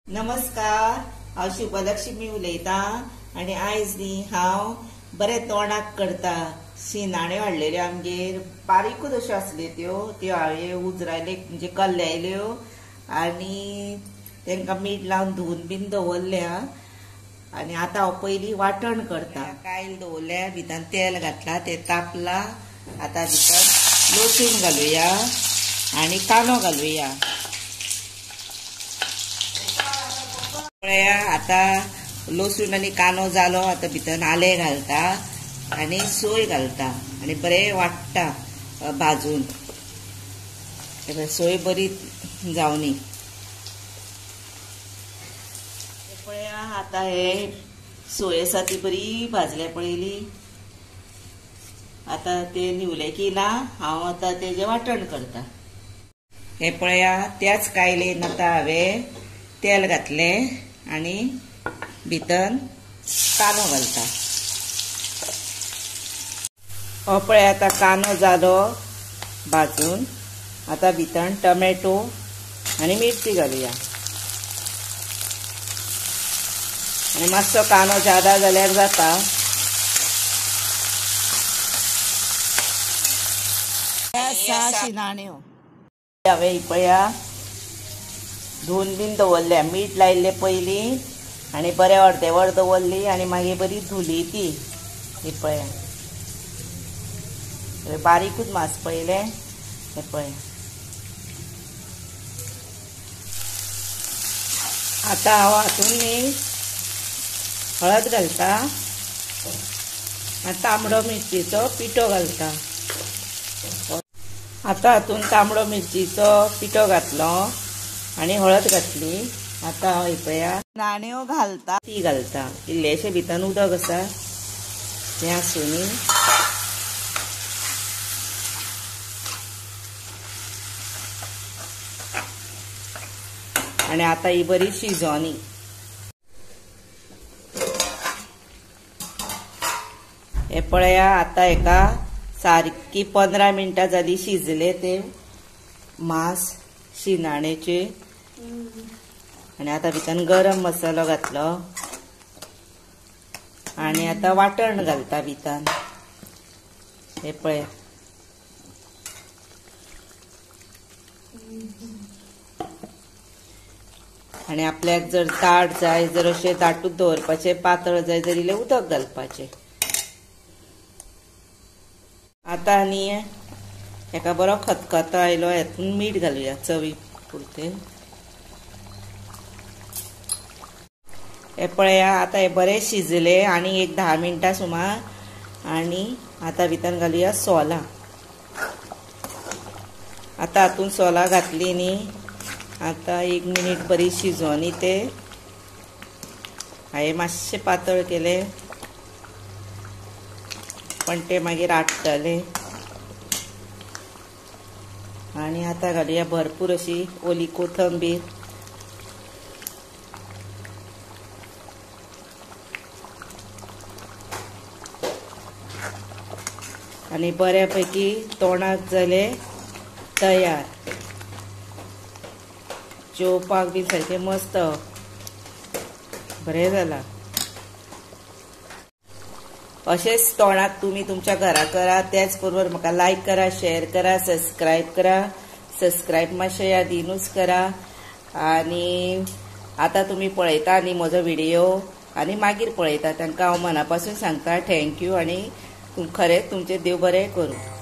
नमस्कार, हांव शुभलक्ष्मी उलयतां आनी आयज न्ही हांव बरें तोंडाक करता. शिनाण्यो हाडलेल्यो आमगेर, बारीकूच अश्यो आसल्यो त्यो त्यो हांवें उजरायले म्हणजे कल्लायल्यो आनी तांकां मीठ लावन धुवन बीन दवरल्या. आनी आतां हांव पयलीं वांटण करता. कायल दवरल्या, भितर तेल घातलां, तें तापलां. आतां भितर लसूण घालुया आनी कांदो घालुया. पळया आतां लसूण आनी कांदो जालो. आतां भितर आलें घालता आनी सोय घालता आनी बरें वांट्टा भाजून. सोय बरी जावनी. पळया आतां हे सोय आसा ती बरी भाजल्या पळयली. आतां ते न्हिवले की ना हांव आतां तेजें वांटण करता. हे पळया त्याच कायलेन आतां हांवें तेल घातलें आनी भितर कांदो घालता. हो पळय आतां कांदो जालो भाजून. आतां भितर टोमॅटो आनी मिरची घालुया. आनी मातसो कांदो जादा जाल्यार जाता. शिनाण्यो हांवें पळया धुवन बीन दवरल्या, मीठ लायिल्लें पयलीं आनी बरें अर्दे वर दवरली आनी मागीर बरी धुली ती. ही पळया बारीकूच मास पळयलें. हें पळया आतां हांव हातून न्ही हळद घालता आनी तांबडो मिरचेचो पिठो घालता. आतां हातून तांबडो मिरचेचो पिठो घातलो आनी हळद घातली. आतां हांव पळया नाण्यो घालता, ती घालता. इल्लेशें भितर उदक आसा तें आसूं न्ही. आनी आतां ही बरी शिजोनी. हे पळया आतां हेका सारकी 15 मिनटां जाली शिजले ते मांस शिनाण्याचे. आनी आतां भितर गरम मसालो घातलो आनी आतां वांटण घालता भितर. हे पळया आनी आपल्याक जर ताट जाय, जर अशें दाटूच दवरपाचें, पातळ जाय जर इल्लें उदक घालपाचें. आतां आनी हेका बरो खतखतो आयलो, हेतून मीठ घालुया चवी पुरतें. हे पळया आतां हे बरें शिजलें आनी एक 10 मिनटां सुमार. आनी आतां भितर घालुया सोलां. आतां हातून सोलां घातली न्ही, आतां 1 मिनीट बरी शिजोनी ते. हांवें मातशें पातळ केलें पण ते मागीर आट्टलें. आनी आतां घालुया भरपूर अशी ओली कोथंबीर. आनी बऱ्यापैकी तोंडाक जालें तयार. जेवपाक बी सारकें मस्त बरें जालां. अशेंच तोंडाक तुमी तुमच्या घरा करा. त्याच बरोबर म्हाका लायक करा, शेअर करा, सबस्क्रायब करा. सबस्क्रायब मातशें यादीनूच करा. आनी आतां तुमी पळयता न्ही म्हजो व्हिडियो आनी मागीर पळयता, तांकां हांव मना पासून सांगता thank you. आनी खरेंच तुमचें देव बरें करूं.